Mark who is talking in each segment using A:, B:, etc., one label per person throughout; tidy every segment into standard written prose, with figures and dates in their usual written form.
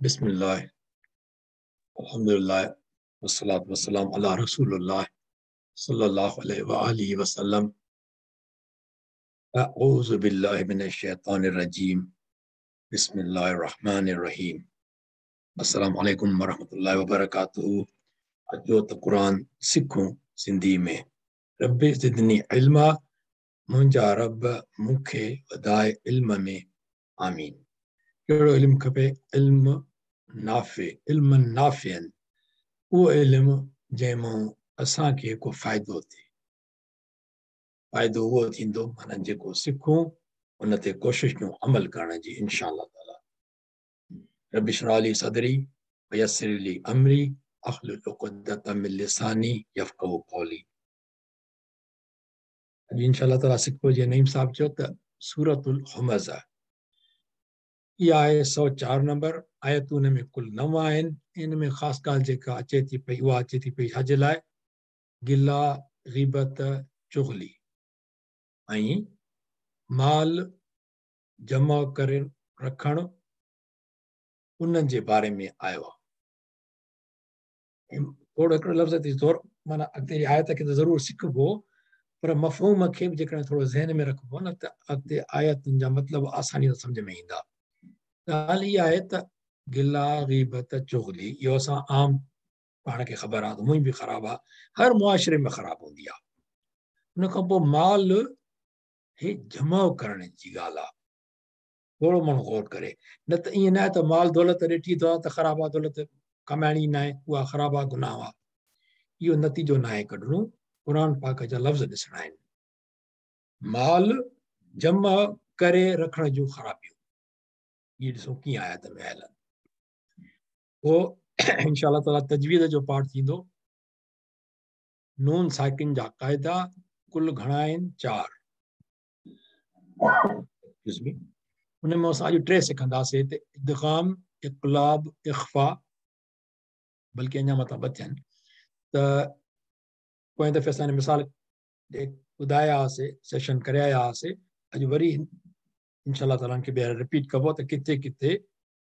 A: Bismillah, Alhamdulillah, wassalatu wassalam ala Rasulullah sallallahu alaihi wa alihi wasallam. A'udhu billahi minash shaitanir rajeem. Bismillahir rahmanir rahim. Assalamu alaikum wa rahmatullahi wa barakatuhu. अचो त क़ुरान सिखूं सिंधी में। रब ज़िदनी इल्मा, मुंहिंजा रब मूंखे वधाए इल्म में। आमीन। कहिड़ो इल्म खपे? इल्म नाफ़े, इल्म नाफ़ियन, उहो इल्म जंहिं मां असांखे को फ़ाइदो थिए। फ़ाइदो उहो थींदो माना जेको सिखूं उन ते कोशिश कयूं अमल करण जी इंशा अल्लाह ताला। रब इश्रह ली सदरी वयस्सिर ली अमरी अहलुल उक़दतम मिन लिसानी यफ़क़हू क़ौली। अॼु इंशा अल्लाह ताला सिखबो जीअं नईम साहिबु चयो त सूरतुल हुमज़ा, इहा आहे 104 नंबर आयतूं, हुन में कुल 9 आहिनि। इन में ख़ासि ॻाल्हि जेका अचे थी पई उहा अचे थी पई छाजे लाइ? गिला, ग़ीबत, चुगली ऐं माल जमा करे रखणु, उन्हनि जे बारे में आयो आहे। थोरो हिकिड़ो लफ़्ज़ ते ज़ोर माना अॻिते आयत खे त ज़रूरु सिखबो, पर मफ़हूम खे बि जेकॾहिं थोरो ज़हन में रखबो न त अॻिते आयतुनि जा मतिलब आसानी सां सम्झ में ईंदा। ॻाल्हि इहा आहे त गिला, ग़ीबत, चुगली इहो असां आम पाण खे ख़बर आहे, हूअं बि ख़राबु आहे, हर मुआशिरे में ख़राबु हूंदी आहे। उनखां पोइ माल हे जमा करण जी ॻाल्हि आहे, थोरो माण्हू गौर करे न त ईअं न आहे त माल दौलत ॾिठी त ख़राबु आहे, दौलत कमाइणी न आहे, उहा ख़राबु आहे, गुनाह आहे। इहो नतीजो न आहे कढिणो, क़ुरान पाक जा लफ़्ज़ ॾिसणा आहिनि। माल जमा करे रखण जूं ख़राबियूं, इहे ॾिसो कीअं आयत में आयल आहिनि। पोइ इंशा अल्लाह ताला तजवीज़ जो पाठ थींदो। नून साकिन जा क़ाइदा कुल घणा आहिनि? 4। एक्सक्यूज मी, उन में असां अॼु 3 सिखंदासीं त इदगाम, इक़लाब, इख़फ़ा, बल्कि अञा मथां ॿ थियनि। त पोएं दफ़े असां मिसाल ॿुधाया हुआसीं, सेशन करे आया हुआसीं, अॼु वरी इंशा अल्लाह ताला खे ॿीहर रिपीट कबो त किथे किथे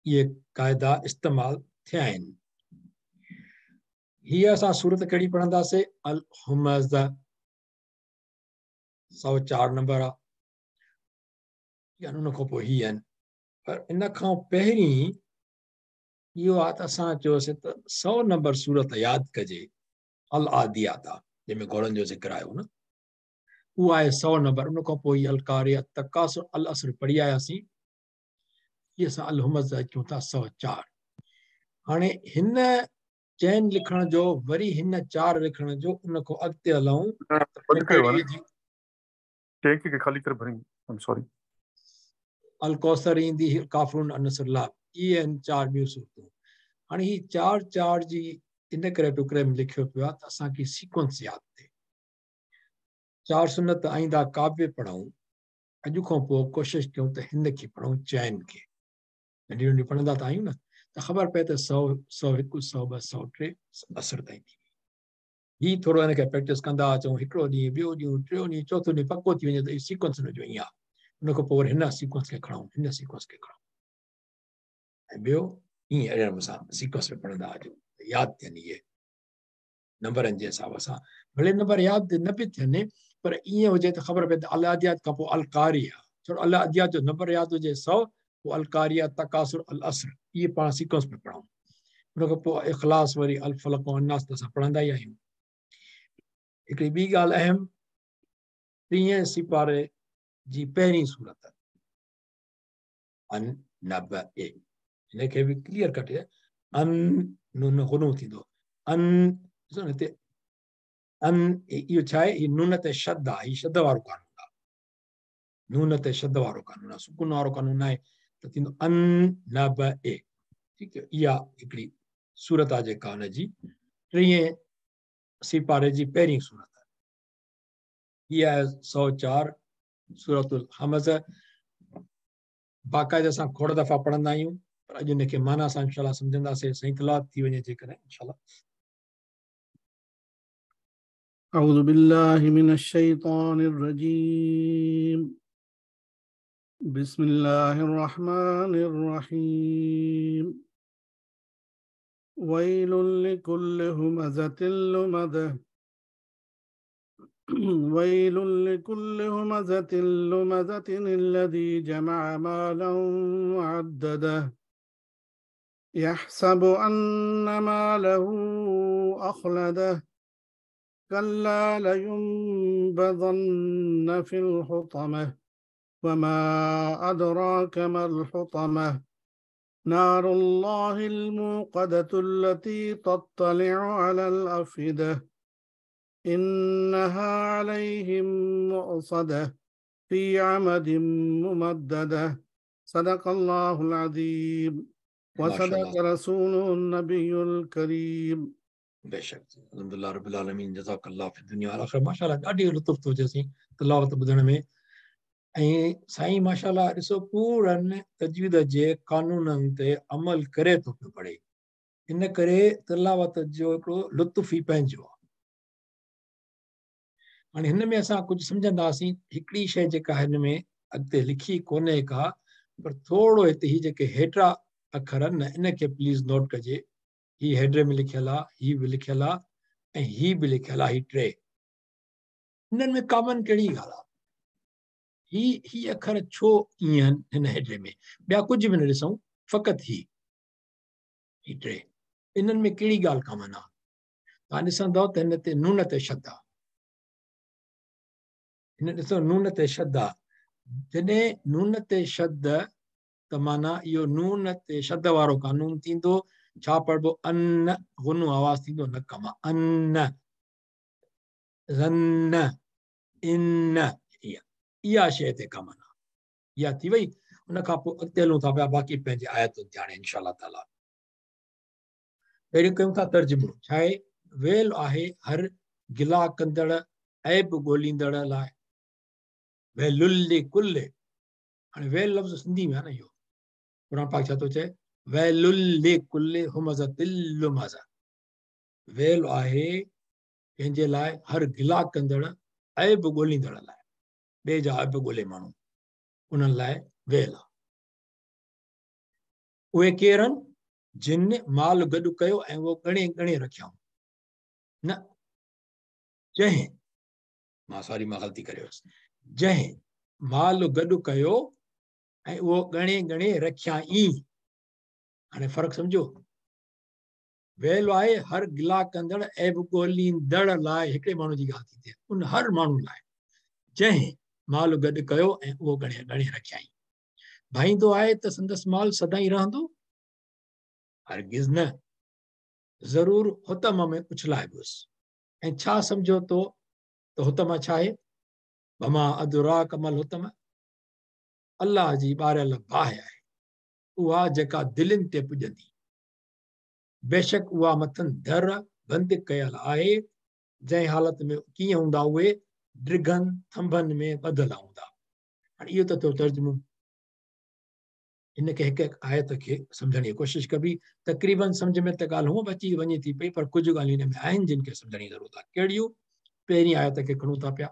A: इहे क़ाइदा इस्तेमालु थिया आहिनि। हीअ असां सूरत कहिड़ी पढ़ंदासीं? अल हुमज़ा, 104 नंबर आहे, यानी उन खां पोइ हीअ आहिनि। पर इन खां पहिरीं इहो आहे त असां चयोसीं त 100 नंबर सूरत यादि कजे, अल आदियात आहे, जंहिंमें घोड़नि जो ज़िक्र आयो न, उहो आहे 100 नंबर। उन खां पोइ अल कारिया, तकासुर, अल असर पढ़ी आयासीं। इहे असां अल हुमज़ा चऊं था 104। हाणे हिन चइनि लिखण जो, वरी हिन 4 लिखण जो, उन खां अॻिते हलूं।
B: खाली करे भरी, I am sorry.
A: अल कौसर ईंदी, काफ़रून, अनसुल्लाह, इहे आहिनि 4 ॿियूं सूरतूं। हाणे हीअ 4 4 जी इन करे टुकड़े में लिखियो पियो आहे त असांखे सीक्वेंस यादि थिए। 4 सुनत आईंदा काव्य पढ़ूं, अॼु खां पोइ कोशिशि कयूं त हिन खे पढ़ूं, चइनि खे। नंढी नंढी पढ़ंदा त आहियूं न, त ख़बर पए त 100, 101, 102, 103 असर ताईं थी। हीअ थोरो हिनखे प्रैक्टिस कंदा अचूं, हिकिड़ो ॾींहुं, ॿियो ॾींहुं, टियों ॾींहुं, चोथों ॾींहुं पको थी वञे त इहो सीक्वेंस हुनजो ईअं आहे। उन खां पोइ वरी हिन सीक्वेंस खे खणूं, हिन सीक्वेंस खे खणूं, ऐं ॿियो ईअं अहिड़े नमूने सां सीक्वेंस में पढ़ंदा अचूं, यादि थियनि इहे नंबरनि जे हिसाब सां। भले नंबर यादि न बि थियनि, पर ईअं हुजे त ख़बर पए त अल आदियात खां पोइ अल कारिया, छो अल आदियात जो नंबर यादि हुजे 100, पोइ अल कारिया, तकासुर, अल असर, इहे पाण सीक्वेंस में पढ़ूं। उन खां पोइ इख़लास, वरी अल फलक ऐं अन्नास त असां पढ़ंदा ई आहियूं। हिकिड़ी ॿी ॻाल्हि अहम, 30 सिपारे जी पहिरीं सूरत अन नब ए, हिनखे बि क्लियर कट अन नून गुनो थींदो। अन ॾिसो न हिते अन, इहो छा आहे? हीअ नून ते शद आहे, हीअ शद वारो कानून आहे, नून ते शद वारो कानून आहे, सुकून वारो कानून न आहे, त थींदो अन नब ए। ठीकु आहे, इहा हिकिड़ी सूरत आहे जेका हुनजी 30 सिपारे जी पहिरीं सूरत आहे। इहा आहे 104 सूरतुल हमज़। बाक़ाइदा असां खोड़ दफ़ा पढ़ंदा आहियूं, पर अॼु हिनखे माना सां इंशाअल्लाह सम्झंदासीं, सही तिलावत थी वञे जेकॾहिं इंशाअल्लाह।
C: अऊज़ु बिल्लाहि मिनश शैतानिर रजीम। بسم الله الرحمن الرحيم. ويل لكل همزة لمزة. ويل لكل همزة لمزة الذي جمع مالا وعدده يحسب أن ماله أخلده كلا لينبذن في الحطمة وما أدراك ما الحطمة نار الله الموقدة التي تطلع على الأفئدة إنها عليهم مؤصدة في عمد ممددة. صدق الله العظيم وصدق رسوله النبي الكريم.
A: बेशक अल्हम्दुलिल्लाह रब्बिल आलमीन, जज़ाकल्लाह फ़ी दुनिया वल आखिरत। माशाअल्लाह ॾाढी लुत्फ़ थो अचे साईं तिलावत ॿुधण में। ऐं साईं माशाअल्लाह ॾिसो पूरनि तजवीद जे कानूननि ते अमल करे थो पियो पढ़े, इन करे तिलावत जो हिकिड़ो लुत्फ़ ई पंहिंजो आहे। हाणे हिन में असां कुझु सम्झंदासीं। हिकिड़ी शइ जेका हिन में अॻिते लिखी कोन्हे का, पर थोरो हिते ही जेके हेठा अखर आहिनि न, इनखे प्लीज़ नोट कजे। ही हेडर में लिखियल आहे, ही बि लिखियल आहे ऐं ही बि लिखियल आहे। ही टे इन्हनि में कॉमन कहिड़ी ॻाल्हि आहे? ही अखर छो ईअं आहिनि हिन हेडर में? ॿिया कुझु बि न ॾिसूं, फ़क़ति ही टे इन्हनि में कहिड़ी ॻाल्हि कॉमन आहे? तव्हां ॾिसंदव त हिन ते नून ते शद आहे। हिन ॾिसो नून ते शद आहे। जॾहिं नून ते शद त माना इहो नून ते शद वारो कानून थींदो। छा पढ़िबो? अन गुनो आवाज़ थींदो नक मां, अन रन इन, इहा इहा शइ ते कमन आहे। इहा थी वई। उन खां पोइ अॻिते हलूं था पिया, बाक़ी पंहिंजे आयतुनि ते हाणे इंशा ताला। पहिरियों कयूं था तर्जुमो। छा आहे? वेल आहे हर गिला कंदड़ ऐब ॻोल्हींदड़ लाइ। वेलुल कुल, हाणे वेल लफ़्ज़ सिंधी में आहे न इहो। क़ुरान पाक छा थो चए? वेलुल कुल हुमज़तिल लुमज़ा। वेल आहे कंहिंजे लाइ? हर गिला कंदड़ ऐब ॻोल्हींदड़ लाइ। ॿिए जा ऐब ॻोल्हे माण्हू, उन्हनि लाइ वेल आहे। उहे केरु आहिनि? जिन माल गॾु कयो ऐं उहो ॻणे ॻणे रखियऊं। न जंहिं, मां सॉरी मां ग़लती करे वियुसि, जंहिं माल गॾु कयो ऐं उहो ॻणे ॻणे रखियाई। हाणे फ़र्क़ु सम्झो। वेल आहे हर गिला कंदड़ ऐब ॻोल्हींदड़ लाइ, हिकिड़े माण्हू जी ॻाल्हि थी थिए, उन हर माण्हू लाइ जंहिं माल गॾु कयो ऐं उहो ॻणे ॻणे रखियाई। भाईंदो आहे त संदसि माल सदाईं रहंदो? हरगिज़ न, ज़रूरु हुतम में उछलाइबोसि। ऐं छा सम्झो तो त हुतम छा आहे? वमा अदराक मल हुतम, अल्लाह जी ॿारियल बाहि आहे उहा जेका दिलनि ते पुॼंदी। बेशक उहा मथनि दर बंदि कयल आहे, जंहिं हालत में कीअं हूंदा उहे? ड्रिघनि थंभनि में ॿधल हूंदा। हाणे इहो त थियो तर्जुमो। हिनखे हिकु हिकु आयत खे सम्झण जी कोशिशि कबी। तक़रीबन सम्झ में त ॻाल्हि हूअं बि अची वञे थी पई, पर कुझु ॻाल्हियूं हिन में आहिनि जिन खे सम्झण जी ज़रूरत आहे। कहिड़ियूं? पहिरीं आयत खे खणूं था पिया।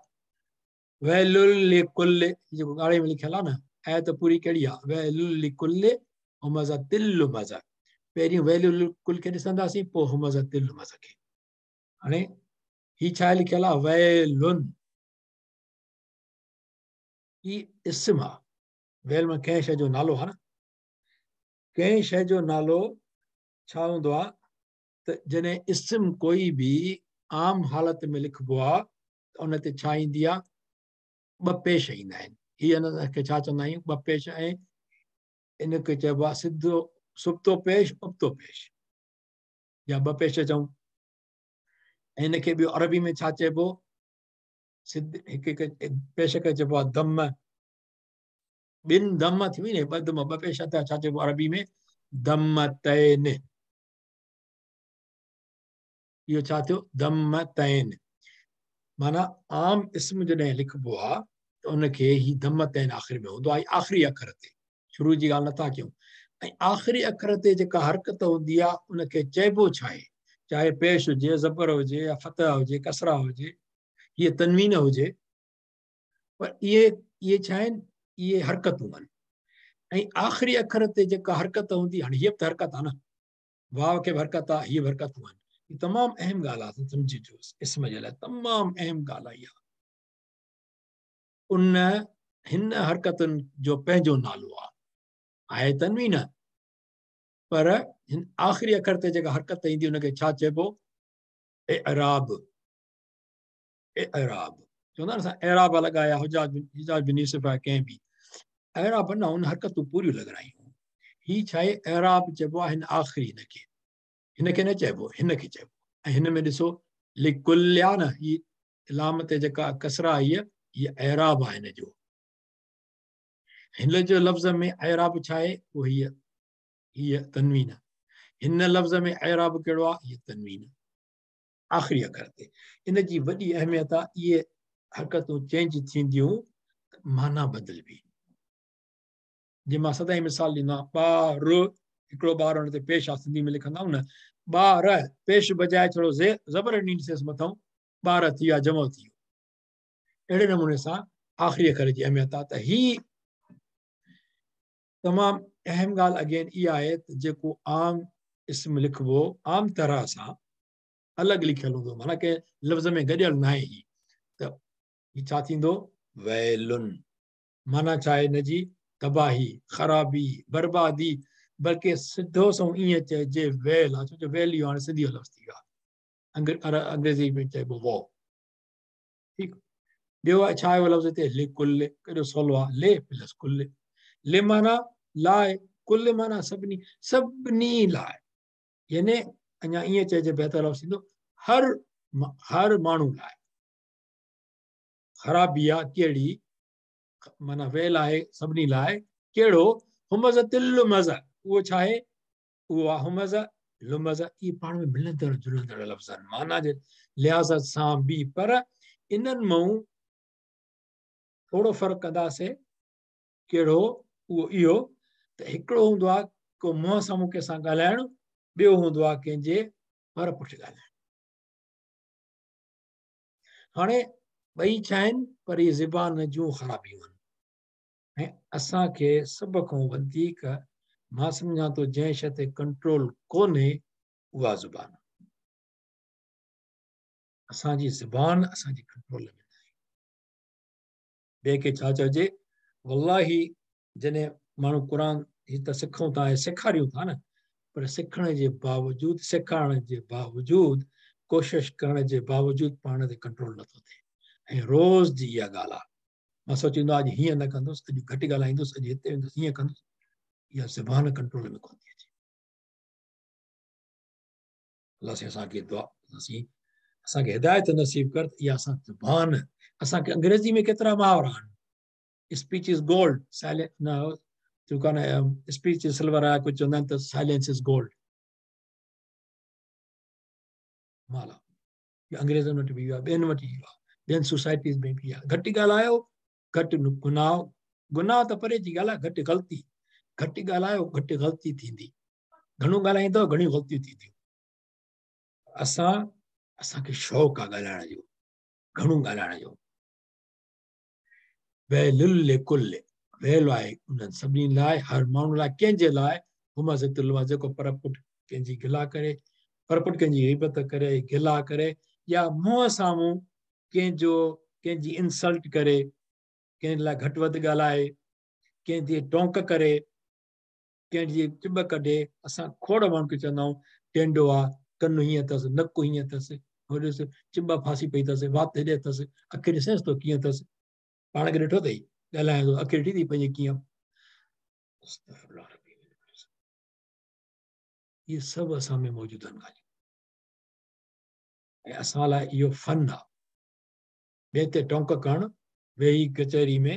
A: वैलुल लिकुल, जेको ॻाढ़े में लिखियल आहे न, आयत पूरी कहिड़ी आहे? वैलुल लिकुल हुमज़तिल लुमज़ा। पहिरियों वैलुल कुल खे ॾिसंदासीं, पोइ हुमज़तिल लुमज़ा खे। हाणे ही छा लिखियल आहे? वैलुन, ही इस्म आहे। वेल में कंहिं शइ जो नालो आहे न, कंहिं शइ जो नालो छा हूंदो आहे त जॾहिं इस्म कोई बि आम हालत में लिखिबो आहे त उन ते छा ईंदी आहे? ॿ पेश ईंदा आहिनि। हीअ इन खे छा चवंदा आहियूं? ॿ पेश। ऐं इनखे चइबो आहे सिधो सुब्तो पेश, उब्तो पेश, या ॿ पेश चऊं। ऐं हिनखे ॿियो अरबी में छा चइबो? सिध हिकु हिकु पेश खे चइबो आहे दम। ॿिनि दम थी वई न, ॿ दम, ॿ पेश थिया, छा चइबो अरबी में? दम तैन। इहो छा थियो? दम तैन। माना आम इस्म जॾहिं लिखिबो आहे त उनखे ही दम तैन आख़िर में हूंदो आहे, आख़िरी अखर ते। शुरू जी ॻाल्हि नथा कयूं। ऐं आख़िरी अखर ते जेका हरकत हूंदी आहे उनखे चइबो छा आहे? चाहे पेश हुजे, ज़बर हुजे, या फतह हुजे, कसरा हुजे, हीअ तनवीन हुजे, पर इहे इहे छा आहिनि? इहे हरकतूं आहिनि ऐं आख़िरी अखर ते जेका हरकत हूंदी, हाणे हीअ बि त हरकत आहे न, वाव खे बि हरकत आहे, हीअ बि हरकतूं आहिनि। हीअ तमामु अहम ॻाल्हि आहे, सम्झिजो, इस्म जे लाइ तमामु अहम ॻाल्हि आहे इहा। उन हिन हरकतुनि जो पंहिंजो नालो आहे, आहे तनवीन, पर हिन आख़िरी अखर ते जेका हरकत ईंदी उनखे छा चइबो? इराब। इराब चवंदा आहिनि असां इराब लॻाया, हुजाज बिन यूसुफ आहे, कंहिं बि इराब न, उन हरकतूं पूरियूं लॻारायूं। हीअ छा आहे? इराब चइबो आहे हिन आख़िरी हिनखे, हिनखे न चइबो, हिनखे चइबो। ऐं हिन में ॾिसो लिकुल आहे न, हीअ लाम ते जेका कसरा आई आहे, हीअ इराब आहे हिन जो। हिन जो लफ़्ज़ में इराब छा आहे? उहो हीअ, हीअ तनवीन। हिन लफ़्ज़ में इराब कहिड़ो आहे? हीअ तनवीन आख़िरी अखर ते। इन जी वॾी अहमियत आहे, इहे हरकतूं चेंज थींदियूं त माना बदिलबी। जीअं मां सदाईं मिसाल ॾींदो आहियाँ, ॿार, हिकिड़ो ॿार हुन ते पेश आहे, सिंधी में लिखंदा आहियूं न, ॿार पेश बजाए थोरो ज़बर ॾींदीसीं मथां, ॿार थी वियो, जमो थी वियो। अहिड़े नमूने सां आख़िरी अखर जी अहमियत आहे। त हीअ तमामु अहम ॻाल्हि अगेन इहा आहे त जेको आम इस्म लिखिबो आम तरह सां अलॻि लिखियलु हूंदो, माना कंहिं लफ़्ज़ में गॾियल न आहे हीअ, त हीअ छा थींदो? वैलुन। माना छा आहे हिन जी? तबाही, ख़राबी, बर्बादी, बल्कि सिधो सउं ईअं चइजे वेल आहे, छो जो वेल इहो हाणे सिंधी जो लफ़्ज़ थी वियो आहे, अंग्रेज़ी में चइबो वो। ठीकु, ॿियो आहे छा आहे लफ़्ज़ हिते? लिकुल, केॾो सवलो आहे, ले प्लस कुल। ले माना लाइ, कुल माना सभिनी, सभिनी लाइ, यानी अञा ईअं चइजे बहितर लफ़्ज़ थींदो, हर हर माण्हू लाइ ख़राबी आहे। कहिड़ी? माना वेल आहे सभिनी लाइ, कहिड़ो? हुमज़ लुमज़, उहो छा आहे? उहो आहे हुमज़ लुमज़। इहे पाण में मिलंदड़ जुलंदड़ लफ़्ज़ आहिनि माना जे लिहाज़ सां बि, पर इन्हनि मां थोरो फ़र्क़ु कंदासीं। कहिड़ो? उहो इहो त हिकिड़ो हूंदो आहे को मुंहं साम्हूं कंहिंसां ॻाल्हाइणु, ॿियो हूंदो आहे कंहिंजे पर पुठि ॻाल्हाइणु। हाणे ॿई छा आहिनि, पर इहे ज़बान जूं ख़राबियूं आहिनि। ऐं असांखे सभ खां वधीक मां सम्झां थो जंहिं शइ ते कंट्रोल कोन्हे उहा ज़ुबान। असांजी ज़बान असांजी कंट्रोल में नाहे। ॿिए खे छा चइजे? वल्लाही जॾहिं माण्हू क़ुर हीअ त सिखूं था ऐं सेखारियूं था न, पर सिखण जे बावजूद, सेखारण जे बावजूद, कोशिशि करण जे बावजूद पाण ते कंट्रोल नथो थिए। ऐं रोज़ जी इहा ॻाल्हि आहे, मां सोचींदो आहियाँ अॼु हीअं न कंदुसि, अॼु घटि ॻाल्हाईंदुसि, अॼु हिते वेंदुसि, हीअं कंदुसि, इहा ज़बान कंट्रोल में कोन थी अचे। अलाह साईं असांखे दुआ, असांखे हिदायत नसीब कर। इहा असां ज़बान, असांखे अंग्रेज़ी में केतिरा मुहावरा आहिनि, स्पीच is gold, silent न जेको आहे न, स्पीच is silver आहे, कुझु चवंदा आहिनि त साइलेंस is gold. माला अंग्रेज़नि वटि बि इहो आहे, ॿियनि वटि इहो आहे, ॿियनि सोसाइटीज़ में बि आहे। घटि ॻाल्हायो घटि गुनाह, गुनाह त परे जी ॻाल्हि आहे, घटि ग़लती, घटि ॻाल्हायो घटि ग़लती थींदी, घणो ॻाल्हाईंदव घणियूं ग़लतियूं थींदियूं। असां असांखे शौक़ु आहे ॻाल्हाइण जो, घणो ॻाल्हाइण जो। वेलुल कुल, वेल आहे उन्हनि सभिनी लाइ, हर माण्हू लाइ, कंहिंजे लाइ? हुमज़तुल, जेको पर पुट कंहिंजी गिला करे, पर पुट कंहिंजी ग़ीबत करे, गिला करे, या मुंहं साम्हूं कंहिंजो कंहिंजी इंसल्ट करे, कंहिं लाइ घटि वधि ॻाल्हाए, कंहिंजी टोंक करे, कंहिंजी चिब कढे। असां खोड़ माण्हुनि खे चवंदा आहियूं टेंडो आहे, कन हीअं अथसि, नक हीअं अथसि, हो ॾिस चिब फांसी पई अथसि, वात हेॾे अथसि, अखि ॾिसेंसि थो कीअं अथसि, पाण खे ॾिठो अथई ॻाल्हायां थो, अखि ॾिठी अथई पंहिंजी कीअं। इहे सभु असां में मौजूदु आहिनि ॻाल्हियूं, ऐं असां लाइ इहो फन आहे। ॿिए ते टोंक करणु, वेही कचहरी में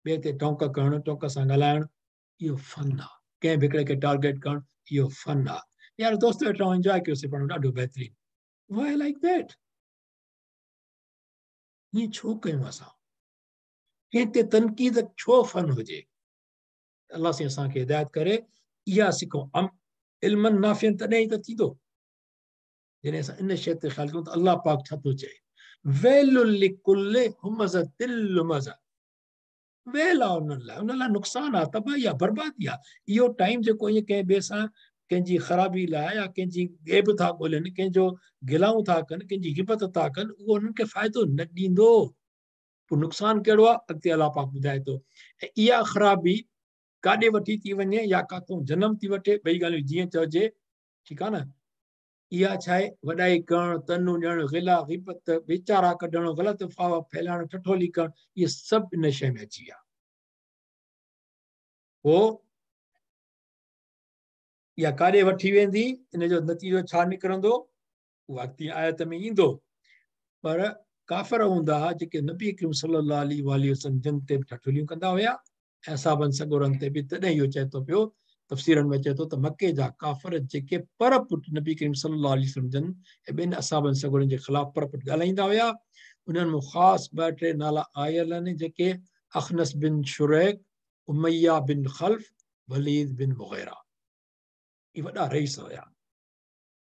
A: ॿिए ते टोंक करणु, टोंक सां ॻाल्हाइणु, इहो फन आहे। कंहिं बि हिकिड़े खे टारगेट करणु, इहो फन आहे। यार दोस्त वेठा एंजॉय कयोसीं पाण, ॾाढो बहितरीन। Why like that? ईअं छो कयूं असां? कंहिं ते तनक़ीद छो फन हुजे? अलाह साईं असांखे हिदायत करे, इहा सिखूं। इल्मन नाफ़ियन तॾहिं ई त थींदो जॾहिं असां इन शइ ते ख़्यालु कयूं त अलाह पाक छा थो चए। वैलुल लिकुल्लि हुमज़तिल लुमज़, वेल आहे उन्हनि लाइ, उन लाइ नुक़सानु आहे, तबाही आहे, बर्बादी आहे। इहो टाइम जेको ईअं कंहिं ॿिए सां कंहिंजी ख़राबी लाइ या कंहिंजी ॻेब था ॻोल्हनि, कंहिंजो गिलाऊं था कनि, कंहिंजी गिबत था कनि, उहो उन्हनि खे फ़ाइदो न ॾींदो। पोइ नुक़सानु कहिड़ो आहे अॻिते अलाह पाक ॿुधाए थो। ऐं इहा ख़राबी काॾे वठी थी वञे या काथूं जनम थी वठे, ॿई ॻाल्हियूं जीअं चइजे, ठीकु आहे न। इहा छा आहे? वॾाई करणु, तनु ॾियणु, गिला, गिबत, वीचारा कढणु, ग़लति अफ़वाह फैलाइणु, ठठोली करणु, इहे सभु इन शइ में अची विया। पोइ इहा काॾे वठी वेंदी, इन जो नतीजो छा निकिरंदो, उहो अॻिते आयत में ईंदो। पर काफ़िर हूंदा हुआ जेके नबी करीम सल्लल्लाहु अलैहि वसल्लम जन ते बि ठठोलियूं कंदा हुया ऐं साहबनि सॻोरनि ते बि। तॾहिं इहो चए थो पियो, तफ़सीरनि में अचे थो त मक्के जा काफ़िर जेके पर पुट नबी करीम सल्लल्लाहु अलैहि वसल्लम जन ऐं ॿियनि असाबनि सॻोरनि जे ख़िलाफ़ पर पुट ॻाल्हाईंदा हुया, उन्हनि मां ख़ासि ॿ टे नाला आयल आहिनि जेके अखनस बिन शुरैक, उमैया बिन ख़ल्फ़, वलीद बिन मुग़ैरा, इहे वॾा रईस हुया।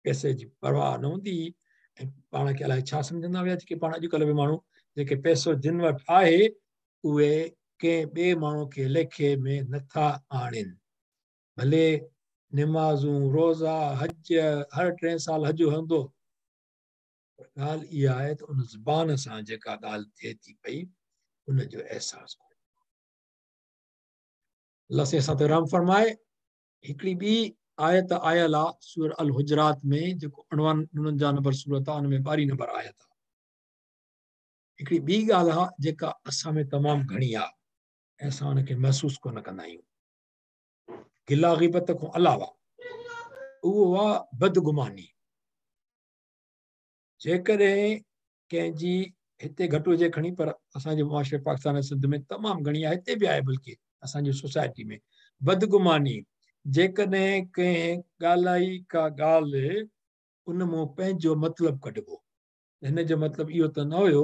A: पैसे जी परवाह न हूंदी हुई ऐं पाण खे अलाए छा सम्झंदा हुया। जेके पाण अॼुकल्ह बि माण्हू जेके पैसो जिन वटि आहे उहे कंहिं ॿिए माण्हू खे लेखे में नथा आणनि, भले निमाज़ूं, रोज़ा, हज, हर टे साल हज हूंदो। ॻाल्हि इहा आहे त उन ज़बान सां जेका ॻाल्हि थिए थी पई उनजो अहसासु कोन्हे। अलाह साईं असां ते रहम फरमाए। हिकिड़ी ॿी आयत आयल आहे सूर अल हुजरात में, जेको 49 नंबर सूरत आहे, उन में 12 नंबर आयत आहे। हिकिड़ी ॿी ॻाल्हि आहे जेका असां में तमामु घणी आहे ऐं असां हुनखे महसूसु कोन कंदा आहियूं, गिला ग़ीबत खां अलावा, उहो आहे बदगुमानी। जेकॾहिं कंहिंजी हिते घटि हुजे खणी, पर असांजे मुआशरे पाकिस्तान सिंध में तमामु घणी आहे, हिते बि आहे, बल्कि असांजी सोसाइटी में बदगुमानी। जेकॾहिं कंहिं ॻाल्हाई का ॻाल्हि उन मां पंहिंजो मतिलबु कढिबो, हिन जो मतिलबु इहो त न हुयो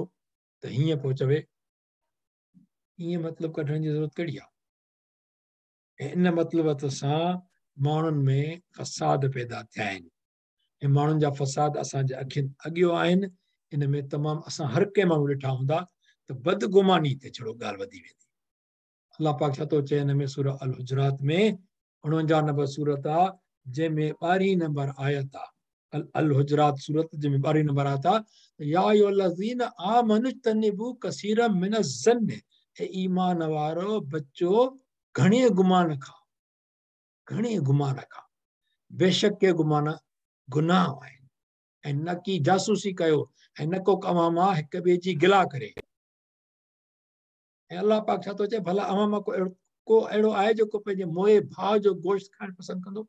A: त हीअं पियो चवे, ईअं मतिलबु कढण जी ज़रूरत कहिड़ी आहे? ऐं इन मतिलब सां माण्हुनि में फसाद पैदा थिया आहिनि ऐं माण्हुनि जा फसाद असांजे अखियुनि अॻियो आहिनि। इन में तमामु असां हर कंहिं माण्हू ॾिठा हूंदा त बदगुमानी ते छड़ो ॻाल्हि वधी वेंदी। अलाह पाक छा थो चए हिन में सूरह अल हुजरात में 49 नंबर सूरत आहे जंहिंमें 12 नंबर आयत आहे, अल हुजरात सूरत जंहिंमें 12 नंबर आयत आहे, या अय्युहल्लज़ीन आमनु इज्तनिबू कसीरम मिनज़-ज़न्न, ऐं ईमान वारो बचो घणे गुमान खां, घणे गुमान खां। बेशक के गुमान गुनाह आहिनि ऐं न की जासूसी कयो ऐं न को अव्हां मां हिक ॿिए जी गिला करे। ऐं अलाह पाक छा थो चए, भला अव्हां मां को अहिड़ो आहे जेको पंहिंजे मोए भाउ जो गोश्त खाइणु पसंदि कंदो?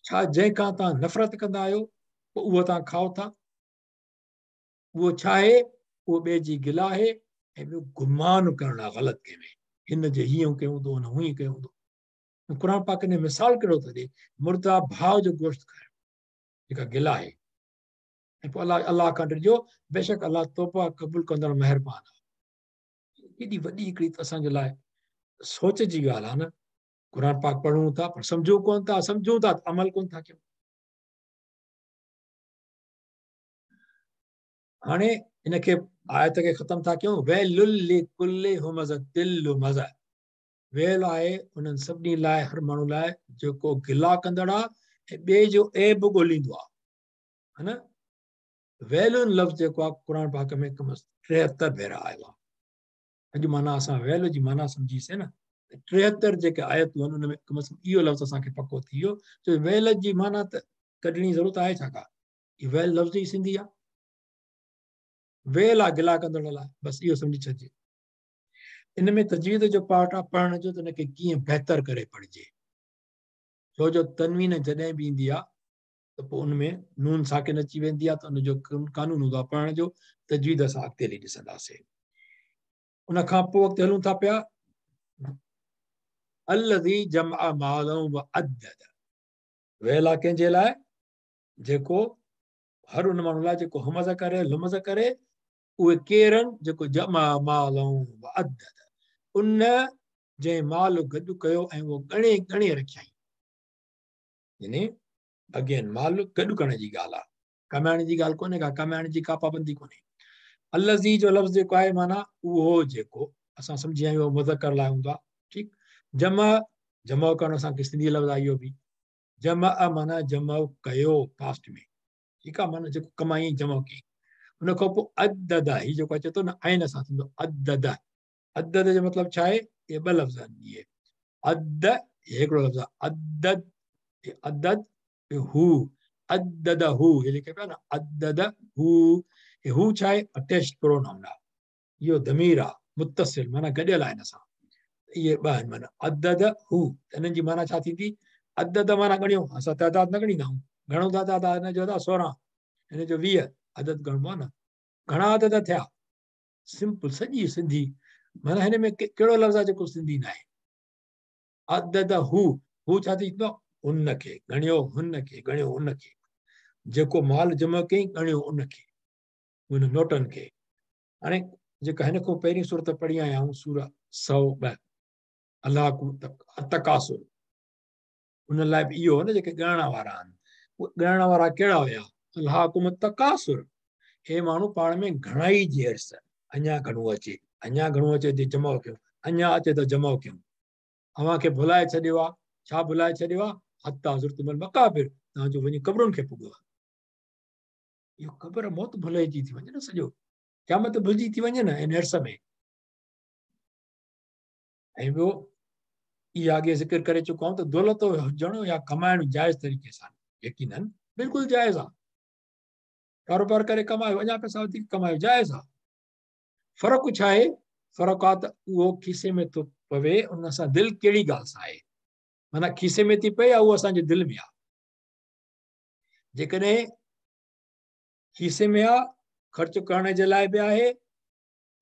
A: छा जंहिंखां तव्हां नफ़रत कंदा आहियो पोइ उहो तव्हां खाओ था? उहो छा आहे? उहो ॿिए जी गिला आहे ऐं ॿियो गुमान करणु आहे ग़लति कंहिंमें, हिन जे हीअं कयो हूंदो, हुन हूअं कयो हूंदो। क़ुरान पाक ने मिसाल कहिड़ो थो ॾिए, मुर्दा भाउ जो गोश्त खाइणु जेका गिला आहे। ऐं पोइ अलाह अलाह खां डिॼो, बेशक अलाह तौबा क़बूल कंदड़ महिरबान आहे। केॾी वॾी हिकिड़ी असांजे लाइ सोच जी ॻाल्हि आहे न। क़ुरान पाक पढ़ूं था पर सम्झूं कोन था, सम्झूं था त अमल कोन था कयूं। हाणे इनखे आयत खे ख़तमु था कयूं, वैलुल लिकुल्लि हुमज़तिल लुमज़ा, वेल आहे उन्हनि सभिनी लाइ, हर माण्हू लाइ जेको गिला कंदड़ आहे ऐं ॿिए जो ऐब ॻोल्हींदो आहे, हा न। वैलुन लफ़्ज़ जेको आहे क़ुरान पाक में कम अज़ 73 भेरा आयो आहे। अॼु माना असां वैल जी माना सम्झीसीं न, 73 जेके आयतूं आहिनि उन में कम अज़ कम इहो लफ़्ज़ असांखे पको थी वियो। छो वैल जी माना त कढणी ज़रूरत आहे छा का? इहो वैल लफ़्ज़ ई सिंधी आहे, वेल आहे गिला कंदड़ लाइ, बसि इहो सम्झी छॾिजे। इन में तजवीद जो पार्ट आहे पढ़ण जो, त हुनखे कीअं बहितर करे पढ़िजे। छो जो तनवीन जॾहिं बि ईंदी आहे त पोइ उन में नून साकिन अची वेंदी आहे, त उनजो कानून हूंदो आहे पढ़ण जो। तजवीद असां अॻिते हली ॾिसंदासीं। उन खां पोइ अॻिते हलूं था पिया, अल्लज़ी जमअ मालन व अद्दद, वेल आहे कंहिंजे लाइ? जेको हर उन माण्हू लाइ जेको हुमज़ करे, लुमज़ करे। उहे केरु आहिनि? जेको जमा मालन व अद्दद, उन जंहिं माल गॾु कयो ऐं उहो ॻणे ॻणे रखियईं। यानी अगेन माल गॾु करण जी ॻाल्हि आहे, कमाइण जी ॻाल्हि कोन्हे का, कमाइण जी का पाबंदी कोन्हे। अल्लज़ी जो लफ़्ज़ जेको आहे माना उहो जेको असां सम्झी आया आहियूं मुज़क्कर लाइ हूंदो आहे, ठीकु। जमा, जमा करणु असांखे सिंधी लफ़्ज़ आहे इहो बि। जमा माना जमा कयो पास्ट में, ठीकु आहे, माना जेको कमाई जमा कई। उनखां पोइ अदद, हीउ जेको अचे थो न ऐन सां थींदो अदद। अदद जो मतिलबु छा आहे? इहे ॿ लफ़्ज़ आहिनि, इहे अद हिकिड़ो लफ़्ज़ आहे अदद, अदद हू, अदद हू, हे लिखे पिया न अदद हू। हे हू छा आहे? अटैच प्रोनाउन आहे, इहो ज़मीर आहे मुत्तसिल, माना गॾियल आहे हिन सां। इहे ॿ आहिनि माना अदद हू, त इन्हनि जी माना छा थींदी? अदद माना ॻणियो, असां तादाद न ॻणींदा आहियूं। घणो तादाद आहे हिन जो? त 16, हिन जो 20, अदद ॻणबो आहे न। घणा अदद थिया? सिंपल सॼी सिंधी माना हिन में कहिड़ो लफ़्ज़ आहे जेको सिंधी न आहे? अदद हू, हू छा थींदो? उनखे ॻणियो, हुनखे ॻणियो, उनखे जेको माल जमा कयईं ॻणियो उनखे, उन नोटनि खे। हाणे जेका हिन खां पहिरीं सूरत पढ़ी आया आहियूं, सूरह 102, अलाह तकासुर, उन लाइ बि इहो न जेके ॻणण वारा आहिनि, उहे ॻणण वारा कहिड़ा हुया? अल्लाह तकासुर, हे माण्हू पाण में घणाई जी हिर्स, अञा घणो अचे, अञा घणो अचे त जमा कयूं, अञा अचे त जमा कयूं। अव्हांखे भुलाए छॾियो आहे, छा भुलाए छॾियो आहे? हता ज़ुरतुमुल मक़ाबिर, तव्हांजो वञी क़बरुनि खे पुॻो आहे। इहो क़बर मौत भुलाइजी थी वञे न, सॼो क़यामत भुलिजी थी वञे न इन हिर्स में। ऐं ॿियो इहो अॻे ज़िक्र करे चुको आहियूं त दौलत हुजणु या कमाइणु जाइज़ तरीक़े सां यकीनन बिल्कुलु जाइज़ आहे। कारोबार करे कमायो, अञा पैसा वधीक कमायो, जाइज़ आहे। फ़र्क़ु छा आहे? फ़र्क़ु आहे त उहो खीसे में थो पवे, उन सां दिलि कहिड़ी ॻाल्हि सां आहे, माना खीसे में थी पए या उहो असांजे दिलि में आहे। जेकॾहिं खीसे में आहे, ख़र्चु करण जे लाइ बि आहे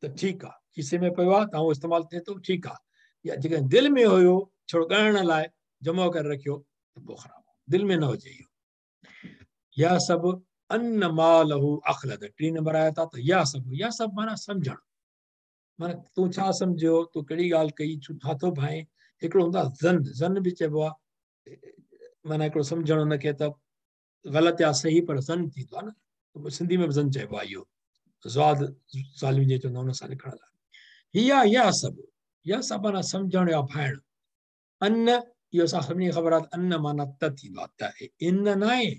A: त ठीकु आहे, खीसे में पियो आहे त उहो इस्तेमालु थिए थो, ठीकु आहे। या जेकॾहिं दिलि में हुयो, छो ॻणण लाइ जमा करे रखियो त पोइ ख़राबु, दिलि में न हुजे इहो। या सभु अन मालहू अख़लद, टी नंबर आया था त या सभु, या सभु माना सम्झणु, माना तूं छा सम्झियो, तूं कहिड़ी ॻाल्हि कई, छा थो भाए। हिकिड़ो हूंदो आहे ज़न, ज़न बि चइबो आहे, माना हिकिड़ो सम्झणु हुनखे त ग़लति या सही, पर ज़न थींदो आहे न, सिंधी में बि ज़न चइबो आहे इहो, ज़ाद ज़ालिम जे चवंदा हुन सां लिखण लाइ। हीअ आहे या सभु, या सभु माना सम्झणु या भाइणु। अन, इहो असां सभिनी खे ख़बर आहे त अन माना त थींदो आहे, त इन न आहे,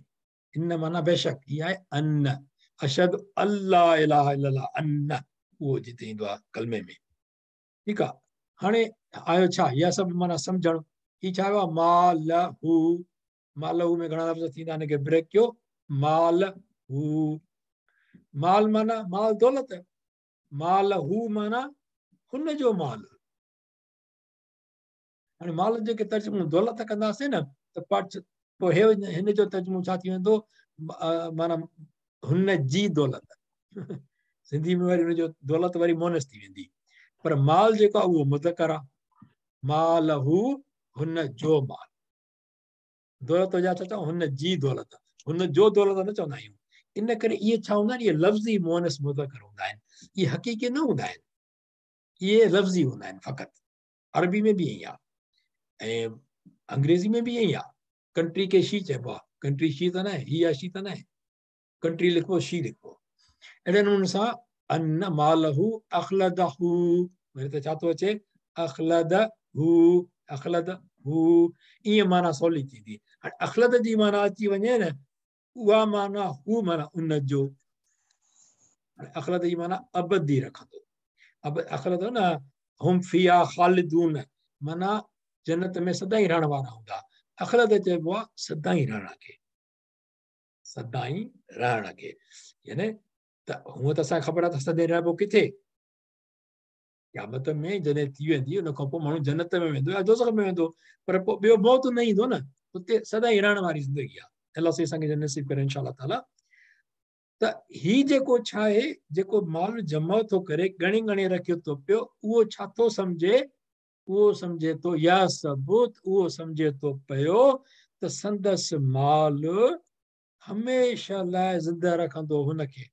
A: इन माना बेशक, हीअ आहे अन, अशहदु अल्ला इलाहा इल्लल्लाह, अन उहो जिते ईंदो आहे कलमे में, ठीकु आहे। हाणे आयो छा? या सभु माना सम्झणु, हीअ छा आयो आहे? माल हू, माल हू में घणा लफ़्ज़ थींदा, हिनखे ब्रेक कयो, माल हू, माल माना माल दौलत, माल हू माना हुन जो माल। हाणे माल जेके तर्जुमो दौलत कंदासीं न त पोइ हे हिन जो तर्जुमो छा थी वेंदो? माना हुन जी दौलत, सिंधी में वरी हुनजो दौलत वरी मोनस थी वेंदी, पर माल जेको आहे उहो मुज़क्कर आहे, माल हू हुन जो माल, दौलत जा छा चऊं? हुन जी दौलत, हुन जो दौलत न चवंदा आहियूं। इन करे इहे छा हूंदा आहिनि? इहे लफ़्ज़ी मोनस मुज़क्कर हूंदा आहिनि, इहे हक़ीक़ी न हूंदा आहिनि, इहे लफ़्ज़ी हूंदा आहिनि फ़क़ति। अरबी में बि ईअं ई आहे ऐं अंग्रेज़ी में बि ईअं ई आहे। कंट्री खे she चइबो आहे, कंट्री she त न आहे, ही या she त न आहे, कंट्री लिखबो she लिखबो। अहिड़े नमूने सां अन मालहू अख़लदहू, वरी त छा थो अचे? अख़लदहू, अख़लदहू, ईअं माना सवली थींदी। हाणे अख़लद जी माना अची वञे न, उहा माना हू माना उन जो, अख़लद जी माना अबदी रखंदो। अब अख़लद न हुम फ़िहा ख़ालिदून, माना जन्नत में सदाईं रहण वारा हूंदा। अख़लद चइबो आहे सदाईं रहण खे, सदाईं रहण खे, यानी त हूअं त असांखे ख़बर आहे त सदाईं रहबो किथे? क़यामत में जॾहिं थी वेंदी उन खां पोइ माण्हू जन्नत में वेंदो या दोज़ख में वेंदो, पर पोइ ॿियो मौत न ईंदो न, उते सदाईं रहण वारी ज़िंदगी आहे। अलाह साईं असांखे नसीब करे इंशा ताला। त हीउ जेको छा आहे, जेको माल जमा थो करे, ॻणे ॻणे रखियो थो पियो, उहो छा थो सम्झे? उहो सम्झे थो या सबूत, उहो सम्झे थो पियो त संदसि माल हमेशह लाइ ज़िंदा रखंदो हुनखे,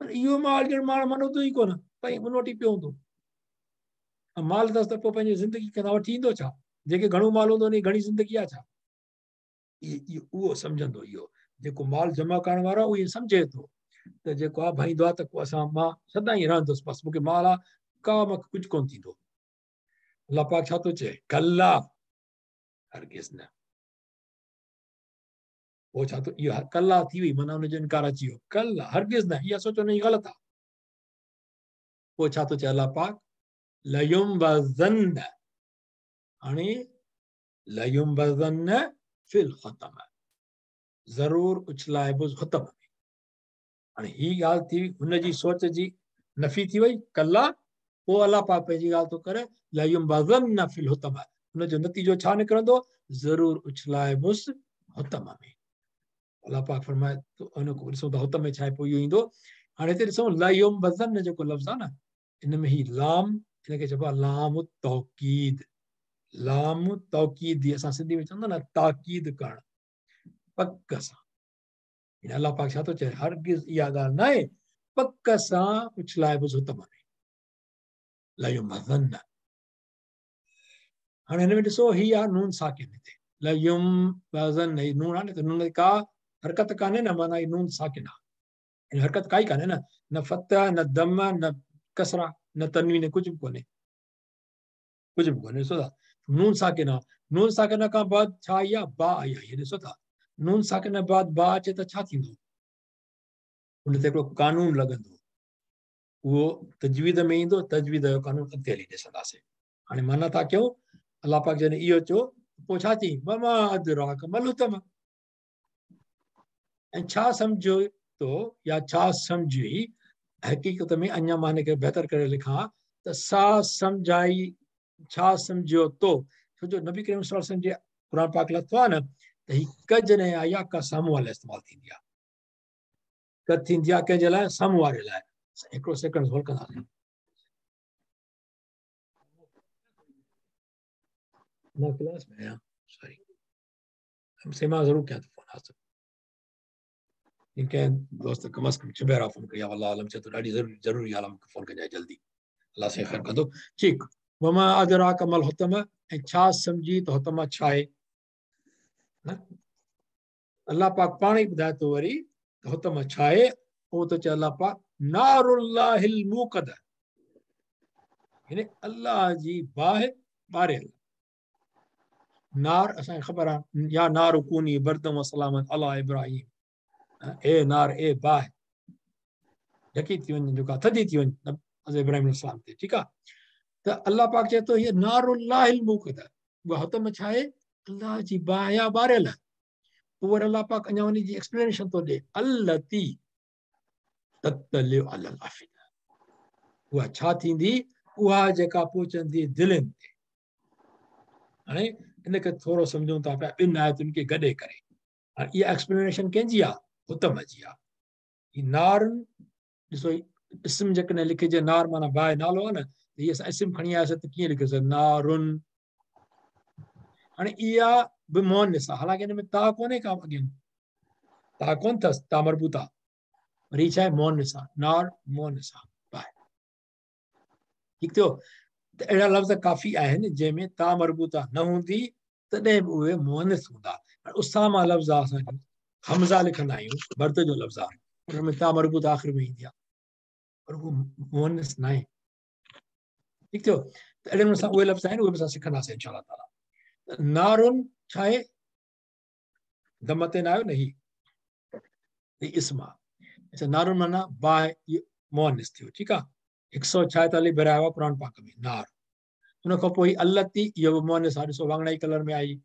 A: पर इहो माल ॼण माण्हू मञंदो ई कोन, भई हुन वटि ई पियो हूंदो। माल अथसि त पोइ पंहिंजी ज़िंदगी कंदा वठी ईंदो छा? जेके घणो माल हूंदो उन जी घणी ज़िंदगी आहे छा? उहो सम्झंदो, इहो जेको माल जमा करण वारो आहे उहो इहो सम्झे थो त जेको आहे भाईंदो आहे त पोइ असां मां सदाईं रहंदुसि, बसि मूंखे माल आहे, का मूंखे कुझु कोन थींदो। अलाह पाक छा थो चए? कल्ला, हरगिज़ न। पोइ छा थो इहो कल्ला थी वई, माना हुनजो इनकार अची वियो। कल्ला हरगिज़ न, इहा सोचो न, ग़लति आहे। पोइ छा थो चए अलाह पाक? लयुम्बज़न्न, हाणे लयुम्बज़न्न फिल हुतम, ज़रूर उछलाइबो हुतम में। हाणे हीअ ॻाल्हि थी हुनजी सोच जी नफ़ी थी वई कल्ला। पोइ अलाह पाक पंहिंजी ॻाल्हि थो करे, लयुम्बज़न्न फिल हुतम, हुनजो नतीजो छा निकिरंदो? ज़रूर उछलाइबोसि हुतम में। अलाह पाक फरमाए तो हुन ॾिसूं था हुतम में छा पोइ इहो ईंदो। हाणे हिते ॾिसूं लयुम्बज़न्न जेको लफ़्ज़ आहे न, इन में ही लाम, हिनखे चइबो आहे लाम तौकीद। लाम तौकीद असां सिंधी में चवंदा न ताकीद करणु, पक सां। अलाह पाक छा थो चए? हरगिज़ इहा ॻाल्हि न आहे, पक सां उछलाइबोसि हुतम में, लयुम्बज़न्न। हाणे हिन में ॾिसो, हीअ आहे नून साकिन। हिते लयुम्बज़न्न, हीअ नून आहे न, त नून का हरकत कान्हे न, माना हीअ नून साकिन आहे, हरकत काई कान्हे न, न फतह न दम न कसरा न तनवीन, कुझु बि कोन्हे, कुझु बि कोन्हे। ॾिसो था नून साकिन आहे, नून साकिन खां बाद छा आई आहे? बा आई आहे। ॾिसो था नून साकिन बाद बा अचे त छा थींदो? हुन ते हिकिड़ो कानून लॻंदो, उहो तजवीद में ईंदो। तजवीद जो कानून अॻिते हली ॾिसंदासीं। हाणे माना था कयूं, अलाह पाक जॾहिं इहो चयो पोइ छा चई? वमा अदराक मल हुतम, ऐं छा सम्झो तो या छा सम्झी? हक़ीक़त में अञा मां हिनखे बहितर करे लिखां त सा सम्झाई, छा सम्झियो तो? छो जो नबी करीम सल्लल्लाहु अलैहि वसल्लम जे क़ुरान पाक लथो आहे न, त हीअ क जॾहिं आई आहे, क साम्हूं वारे लाइ इस्तेमालु थींदी आहे। क थींदी आहे कंहिंजे लाइ? साम्हूं वारे लाइ। हिकिड़ो सेकंड होल्ड कंदासीं। मां क्लास में आहियां, सॉरी, से मां ज़रूरु कयां थो फ़ोन। हा, कंहिं दोस्त कम अज़ कम छह भेरा फ़ोन कई आहे, अलाह आलम चए थो ॾाढी ज़रूरी आहे, मूंखे फ़ोन कजांइ जल्दी, अलाह साईं ख़ैर कंदो। ठीकु, वमा अदराक मल हुतम, ऐं छा सम्झी त हुतम छा आहे? न अलाह पाक पाण ई ॿुधाए थो वरी त हुतम छा आहे। पोइ थो चए अलाह पाक नारुल्लाहिल मूक़द, यानी अलाह जी बाहि ॿारियल। नार असांखे ख़बर आहे, या नार कूनी बरदम व सलामत अला इब्राहिम, ए नार ए बाहि ढकी थी वञे, जेका थधी थी वञे हज़रत इब्राहिम अलैहिस्सलाम ते। ठीकु आहे, त अलाह पाक चए थो हीअ नारुल्लाहिल मूक़द, उहा हुतम छा आहे? अलाह जी बाहि आहे ॿारियल। पोइ वरी अलाह पाक अञा उन जी एक्सप्लेनेशन थो ॾिए, अल्लती तत्तलिउ अलल अफ़िदा, उहा छा थींदी? उहा जेका पहुचंदी दिलनि ते। हाणे इनखे थोरो सम्झूं था पिया ॿिनि आयतुनि खे गॾे करे। हाणे इहा एक्सप्लेनेशन कंहिंजी आहे? हुतम जी आहे। हीअ नार ॾिसो, इस्म जेकॾहिं लिखिजे, नार माना बाहि नालो आहे न, त हीअ असां इस्म खणी आयासीं त कीअं लिखियोसीं? नारुन। हाणे इहा बि मुअन्निस आहे, हालांकि हिन में ता कोन्हे का अॻियां, ता कोन अथसि, ता मरबूत आहे, पर हीअ छा आहे? मुअन्निस आहे, नार मुअन्निस आहे, बाहि। ठीकु थियो? त अहिड़ा लफ़्ज़ काफ़ी आहिनि जंहिंमें ता मरबूता न हूंदी, तॾहिं बि उहे मुअन्निस हूंदा। उसामा लफ़्ज़ आहे असांजो, हमज़ा लिखंदा आहियूं, बर्द जो लफ़्ज़ आहे, हुन में ता मरबूत आख़िर में ईंदी आहे, पर उहो मुअन्निस न आहे। ठीकु थियो? त अहिड़े नमूने सां उहे लफ़्ज़ आहिनि, उहे बि असां सिखंदासीं इंशा ताला। नारुन छा आहे? दम ते न आयो न, ही इस्म आहे। अच्छा, नारुन माना बाहि, मुअन्निस थियो। ठीकु आहे, 146 भेरा आयो आहे क़ुरान पाक में नार। हुन खां पोइ अल्लती, इहो बि मुअन्निस आहे, ॾिसो वांगणाई कलर में आई।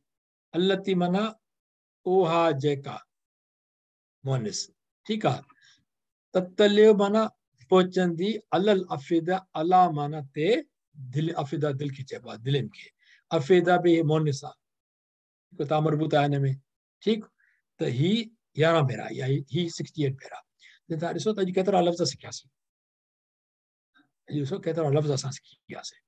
A: अल्लती माना उहा जेका, मुअन्निस। ठीकु आहे, तत्तलिउ माना पहुचंदी, अलल अफ़िदा, अला माना ते, दिलि, अफ़िदा दिलि खे चइबो आहे, दिलनि खे। अफ़िदा बि मुअन्निस आहे, ता मरबूत आहे हिन में। ठीकु, त ही 11 भेरा आई आहे, ही 68 भेरा। त तव्हां ॾिसो त अॼु केतिरा लफ़्ज़ सिखियासीं, अॼु ॾिसो केतिरा लफ़्ज़ असां सिखी वियासीं।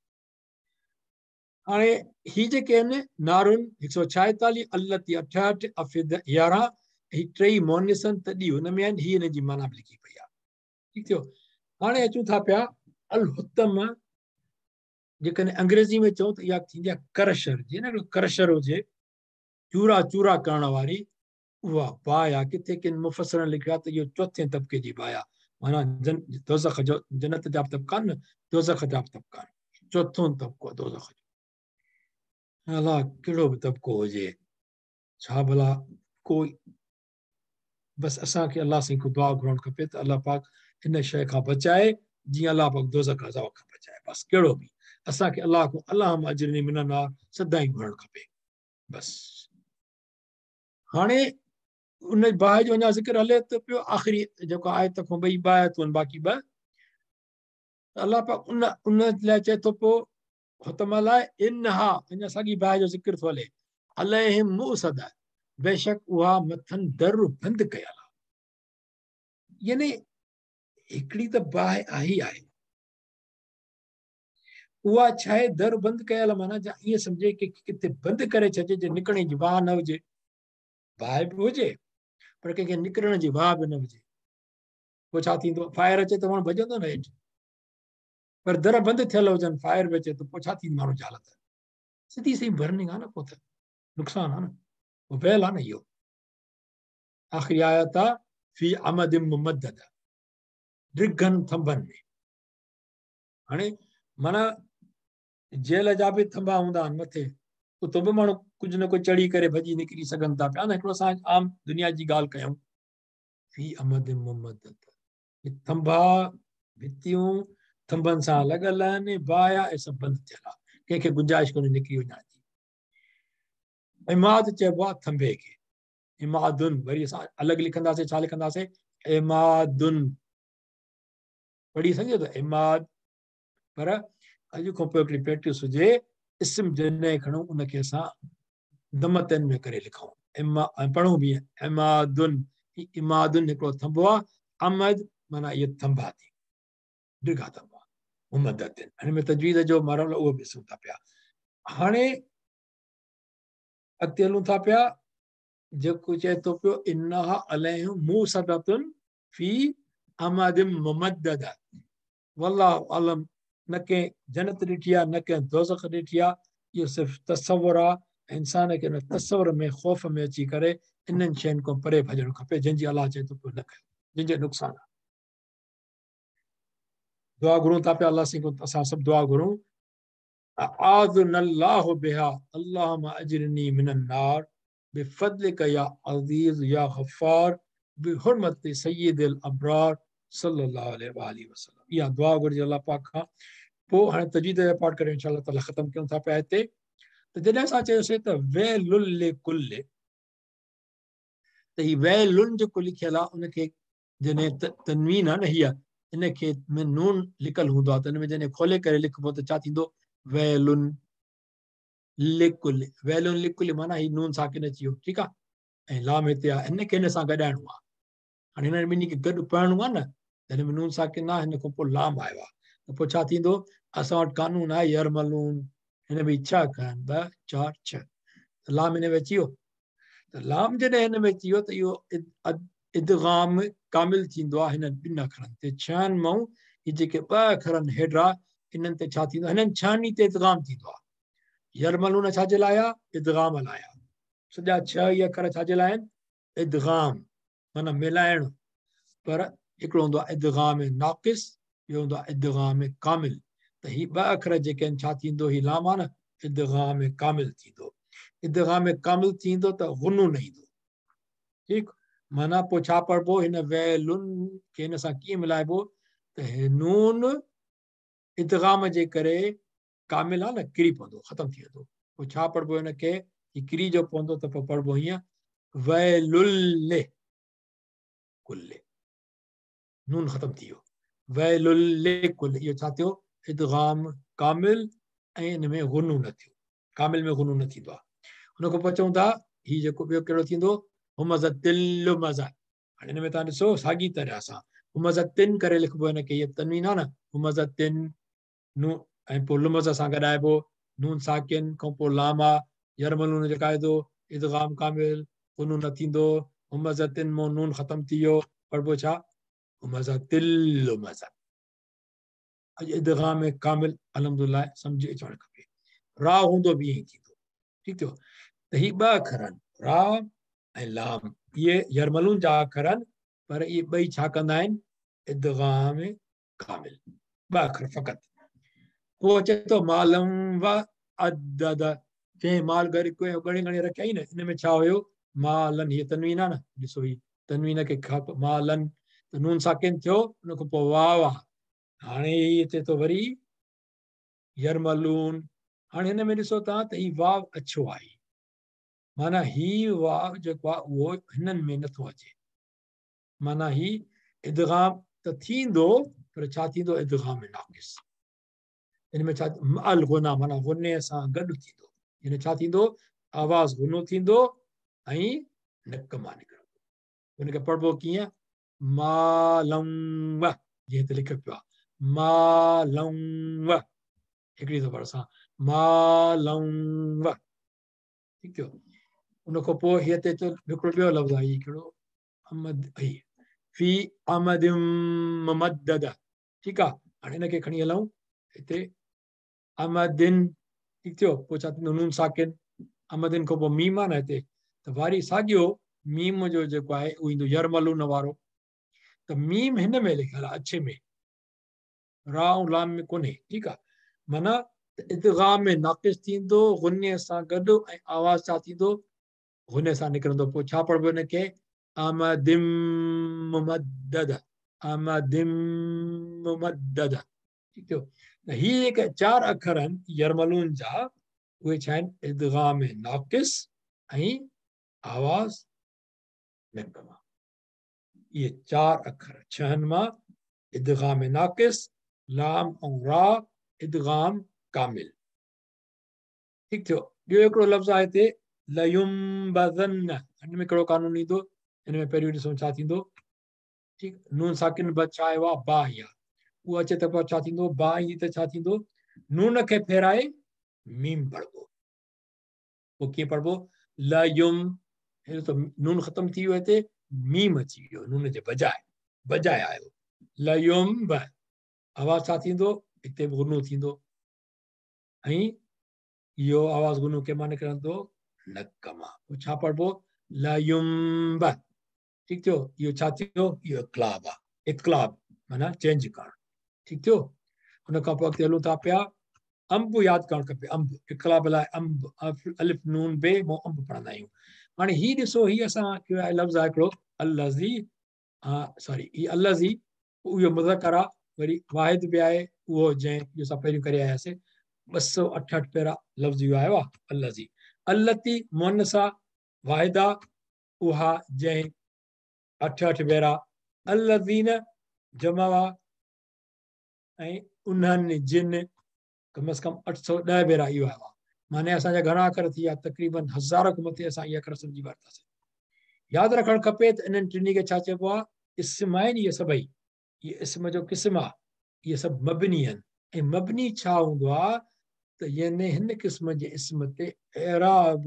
A: हाणे ही जेके आहिनि नारुन 146, अल्लती 68, अफ़िद 11, ही टेई मुअन्निस आहिनि, तॾहिं हुन में आहिनि, हीअ हिन जी माना बि लिखी पई आहे। ठीकु थियो? हाणे अचूं था पिया अल हुतम, जेकॾहिं अंग्रेज़ी में चऊं त इहा थींदी आहे करशर, जीअं न हिकिड़ो करशर हुजे, चूरा चूरा करण वारी उहा बाहि आहे। किथे किन मुफ़सरनि लिखियो आहे त इहो चोथे तबिके जी बाहि आहे, माना दोज़ख जो जन्नत जा तबिका आहिनि न, दोज़ख जा बि तबिका आहिनि। चोथों तबिको आहे दोज़ख जो। अलाह कहिड़ो बि तबिको हुजे, छा भला कोई, बसि असांखे अलाह साईं खां दुआ घुरणु खपे त अलाह पाक हिन शइ खां बचाए, जीअं अलाह पाक दोज़ख अज़ाब खां बचाए। बसि कहिड़ो बि असांखे अलाह खां अलाह अजरनी मिनना सदाईं घुरणु खपे। बसि हाणे उन बाहि जो अञा ज़िक्र हले त पियो, आख़िरी जेको आयत खां ॿई ॿ आयतूं आहिनि, बाक़ी ॿ अलाह पाक उन उन लाइ चए थो पियो हुतम लाइ इनहा, अञा साॻी बाहि जो ज़िक्र थो हले, अलैहिम मुअसद, बेशक उहा मथनि दर बंदि कयल आहे। यानी हिकिड़ी त बाहि आहे आहे, उहा छा आहे दर बंदि कयल, माना जा ईअं सम्झे की किथे बंदि करे छॾिजे, जे निकिरण जी वाह न हुजे, बाहि बि हुजे पर कंहिंखे निकिरण जी वाह बि न हुजे, पोइ छा थींदो? फायर अचे त माण्हू भॼंदो न हेठि, पर दर बंदि थियल हुजनि, फायर बि अचे त पोइ छा थींदी माण्हू जी हालत? सिधी सही बर्निंग आहे न, पोइ त नुक़सानु आहे न, पोइ वेल आहे न इहो। आख़िरी आयत आहे फ़ी अमद मुमद्दद, डिघनि थंभनि में। हाणे माना जेल जा बि थंभा हूंदा आहिनि मथे, उतो बि माण्हू कुझु न कुझु चढ़ी करे भॼी निकिरी सघनि था पिया न। हिकिड़ो असां आम दुनिया जी ॻाल्हि कयूं, फ़ी अमद मुमद्दद, थंभा भितियूं थंभनि सां लॻल आहिनि, बाहि आहे, सभु बंदि थियल आहे, कंहिंखे गुंजाइश कोन्हे निकिरी वञण जी। इमाद चइबो आहे थंभे खे, इमादुन, वरी असां अलॻि लिखंदासीं, छा लिखंदासीं? इमादुन, पढ़ी सघिजे थो इमाद, पर अॼु खां पोइ हिकिड़ी प्रैक्टिस हुजे, इस्म जॾहिं खणूं उनखे असां दमतनि में करे लिखूं, इमा ऐं पढ़ूं बि इमादुन। इमादुन हिकिड़ो थंभो आहे, अमद माना इहे थंभा थी, डिघा थंभा, मुमद्दतिन। हिन में तजवीज़ जो मरल उहो बि ॾिसूं था पिया। हाणे अॻिते हलूं था पिया, जेको चए थो पियो इन्नहा अलैहिम मुसदतुन फ़ी अमदिन मुमद्दद। वल्लाहु आलम, न कंहिं जन्नत ॾिठी आहे न कंहिं दोज़ख ॾिठी आहे, इहो सिर्फ़ु तसवुर आहे। इंसान खे हिन तसवुर में ख़ौफ़ में अची करे इन्हनि शयुनि खां परे भॼणु खपे, जंहिंजी अलाह चए थो पियो न कयो, जंहिंजो नुक़सानु आहे। दुआ घुरूं था पिया अलाह साईं खां, असां सभु दुआ घुरूं, आज़नल्लाहु बिहा अल्लाहुम्मा अजरनी मिनन नार बिफ़द्लिक या अज़ीज़ या गफ़्फ़ार बिहुर्मत सय्यिदिल अबरार सल्लल्लाहु अलैहि वसल्लम। इहा दुआ घुरिजे अलाह पाक खां। पोइ हाणे तजवीद जो पाठ करे इंशाअल्लाह ताला ख़तमु कयूं था पिया हिते। त जॾहिं असां चयोसीं त वैलुल लिकुल्ल, त हीउ वैलुन जेको लिखियलु आहे उनखे जॾहिं तनवीन आहे न हीअ, इनखे में नून लिखियलु हूंदो आहे, त हिन में जॾहिं खोले करे लिखिबो त छा थींदो? वैलुन लिकुल, वैलुन लिकुल माना हीउ नून साकिन अची वियो, ठीकु आहे, ऐं लाम हिते आहे, हिनखे हिन सां गॾाइणो आहे। हाणे हिननि ॿिन्ही खे गॾु पढ़णो आहे न, त हिन में नून साकिन आहे, हिन खां पोइ लाम आयो आहे, त पोइ छा थींदो? असां वटि कानून आहे यरमलून, हिन में छह अखर आहिनि, 2 4 6, त लाम हिन में अची वियो, त लाम जॾहिं हिन में अची वियो त इहो इदगाम कामिल थींदो आहे हिननि ॿिनि अखरनि ते, छहनि मां हीअ जेके ॿ अखर आहिनि हेठा, इन्हनि ते छा थींदो? हिननि छहनि ते इदगाम थींदो आहे। यरमलून छा जे लाइ आहे? इदगाम लाइ आहे। सॼा छह ई अखर छा जे लाइ आहिनि? इदगाम माना मिलाइणु। पर हिकिड़ो हूंदो आहे इदगाम नाक़िस, ॿियो हूंदो आहे इदगाम कामिल। त हीअ ॿ अखर जेके आहिनि छा थींदो? हीउ लाम आहे न, इदगाम कामिल थींदो। इदगाम कामिल थींदो त गुनो न ईंदो, ठीकु। माना पोइ छा पढ़िबो? हिन वैलुन खे हिन सां कीअं मिलाइबो? त नून इदगाम जे करे कामिल आहे न, किरी पवंदो, ख़तमु थी वेंदो। पोइ छा पढ़िबो हिनखे? हीउ किरी जो पवंदो त पोइ पढ़िबो हीअं वैलुल कुल, नून ख़तमु थी वियो, वैलुल कुल। इहो छा थियो? इदगाम कामिल, ऐं हिन में गुनो न थियो, कामिल में गुनो न थींदो आहे। हुन खां पोइ चऊं था हीउ जेको ॿियो कहिड़ो थींदो? हुमज़तिल लुमज़ा। हाणे हिन में तव्हां ॾिसो साॻी तरह सां हुमज़तिन करे लिखिबो हिनखे, हीअ तनवीन आहे न, हुमज़तिन नून ऐं पोइ लुमज़ सां गॾाइबो, नून साकिन खां पोइ लाम आहे, यरमलून जो क़ाइदो, इदगाम कामिल, गुनो न थींदो, हुमज़तिन मां नून ख़तमु थी वियो, पढ़िबो छा? हुमज़तिल लुमज़ा। अॼु इदगाम कामिल अल्हम्दुलिल्लाह सम्झ अचणु खपे। रा हूंदो बि ईअं ई थींदो, ठीकु थियो। त हीअ ॿ अखर आहिनि, रा ऐं लाम, इहे यरमलून जा अखर आहिनि, पर इहे ॿई छा कंदा आहिनि? इदगाम कामिल, ॿ अखर फ़क़ति। पोइ अचे थो मालम व अदद, जंहिं माल गणी गणी रखियईं न, इन में छा हुयो? मालन, हीअ तनवीन आहे न, ॾिसो हीअ तनवीन खे मालन, त नून साकिन थियो, उन खां पोइ वाव आहे। हाणे हीअ अचे थो वरी यरमलून। हाणे हिन में ॾिसो तव्हां त हीउ वाव अछो आहे, माना हीउ वाव जेको आहे उहो हिननि में नथो अचे, माना हीउ इदगाम त थींदो पर छा थींदो? इदगाम नाक़िस। इन में छा अल गुना, माना गुने सां गॾु थींदो। इन छा थींदो? आवाज़ गुनो थींदो ऐं नक मां निकिरंदो। हुनखे पढ़िबो कीअं? मालम, जीअं हिते लिखियो पियो आहे मालम, हिकिड़ी ज़बर सां मालम। ठीकु थियो। उनखां पोइ हीअ ते हिकिड़ो ॿियो लफ़्ज़ आहे, हीउ कहिड़ो? अमद, हीउ फ़ी अमद मुमद्दद। ठीकु आहे, हाणे हिनखे खणी हलूं हिते अमदिन। ठीकु थियो। पोइ छा थींदो? नून साकिन, अमदिन खां पोइ मीम आहे न हिते, त वरी साॻियो मीम जो जेको आहे उहो ईंदो यरमलून वारो। त मीम हिन में लिखियलु आहे अच्छे में, रा ऐं लाम में कोन्हे। ठीकु आहे, माना इदगाम में नाक़िस थींदो गुने सां गॾु ऐं आवाज़ छा थींदो? गुने सां निकिरंदो। पोइ छा पढ़िबो हिनखे? अमदिम मुमद्दद, अमदिम मुमद्दद। ठीकु थियो। त हीअ जेके चारि अखर आहिनि यरमलून जा, उहे छा आहिनि? इदगाम नाक़िस ऐं आवाज़ नक मां। इहे चारि अखर छहनि मां इदगाम नाक़िस, लाम ऐं रा इदगाम कामिल। ठीकु थियो। ॿियो हिकिड़ो लफ़्ज़ आहे हिते लयुम्बज़न्न, हिन में कहिड़ो कानून ईंदो? हिन में पहिरियों ॾिसूं छा थींदो। ठीकु, नून साकिन बि छा आयो आहे? बा आई आहे, उहो अचे त पोइ छा थींदो? बा ईंदी त छा थींदो? नून खे फेराए मीम पढ़िबो। पोइ कीअं पढ़िबो? लयुम, त नून ख़तमु थी वियो, हिते मीम अची वियो नून जे बजाए, बजाए आयो लयुम ब, आवाज़ छा थींदो? हिते बि गुनो थींदो ऐं इहो आवाज़ गुनो कंहिं मां निकिरंदो? नक मां। पोइ छा पढ़िबो? लयुम ब। ठीकु थियो। इहो छा थियो? इहो इक़लाब आहे, इक़लाब माना चेंज करणु। ठीकु थियो। उन खां पोइ अॻिते हलूं था पिया, अंब यादि करणु खपे। अंब इक़लाब लाइ अंब, अलिफ नून बे मां अंब पढ़ंदा आहियूं। हाणे हीउ ॾिसो, हीउ असां कयो आहे लफ़्ज़ आहे हिकिड़ो अल्लज़ी, सॉरी हीउ अल्लज़ी, उहो मुज़क्कर आहे, वरी वाहिद बि आहे उहो जंहिं जो असां पहिरियों करे आयासीं। 268 पेरा लफ़्ज़ इहो आयो आहे अल्लज़ी। अल्लती मुअन्नस वाहिदा, उहा जंहिं 8 भेरा। अल्लज़ीन जमा ऐं उन्हनि जिन, कम अज़ कम 810 भेरा इहो आयो आहे। माने असांजा घणा अखर थी विया, तक़रीबन 1000 खां मथे असां इहे अखर सम्झी वरितासीं। यादि रखणु खपे त इन्हनि टिन्ही खे छा चइबो आहे? इस्म आहिनि इहे सभई, इहे इस्म जो क़िस्म आहे, इहे सभु मबनी आहिनि। ऐं मबनी छा हूंदो आहे? त यानी हिन क़िस्म जे इस्म ते एराब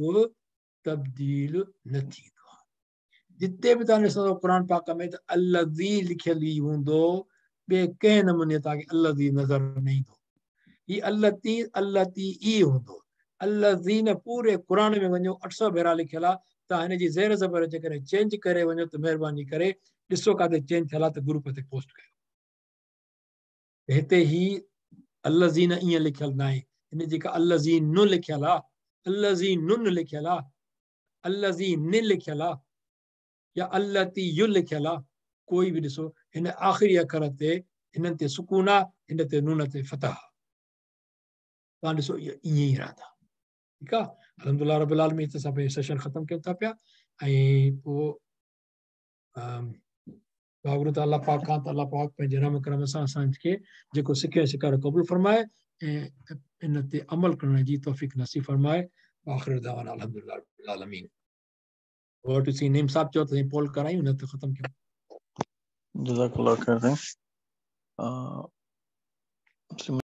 A: तब्दील न थींदो आहे। जिते बि तव्हां ॾिसंदव क़ुर पाक में त अल्लज़ी लिखियलु ई हूंदो, ॿिए कंहिं नमूने तव्हांखे अल्लज़ी नज़र न ईंदो। हीउ अल्लती अल्लती ई हूंदो। अल्लज़ीन पूरे क़ुर में वञो 800 भेरा लिखियलु आहे। तव्हां हिन जी ज़ेर ज़बर जेकॾहिं चेंज करे वञो त महिरबानी करे ॾिसो काथे चेंज थियल आहे त ग्रुप ते पोस्ट कयो। हिते ही अल्लज़ीन ईअं लिखियलु न आहे, हिन जेका अल्लज़ीन लिखियलु आहे, अल्लज़ीनुन लिखियलु आहे, अल्लज़ीन लिखियलु आहे या अल्लती यु लिखियलु आहे, कोई बि ॾिसो हिन आख़िरी अखर ते हिननि ते सुकून आहे, हिन ते नून ते फतह आहे। तव्हां ॾिसो इहो ईअं ई रहंदा। ठीकु आहे, अल्हम्दुलिल्लाह रब्बिल आलमीन। त असां पंहिंजो सेशन ख़तमु कयूं था पिया ऐं पोइ दुआ त अलाह पाक खां त अलाह पाक पंहिंजे रहम करम सां असांखे जेको सिखे सिखारे क़बूल फरमाए ऐं इन ते अमल करण जी तौफ़ीक़ नसीब फरमाए। आख़िर दावाना अल्हम्दुलिल्लाह रब्बिल आलमीन। ओवर टू सी नीम साहब, चओ त पोल करायूं न त ख़तमु कयूं।
D: जज़ाकल्लाह खैर।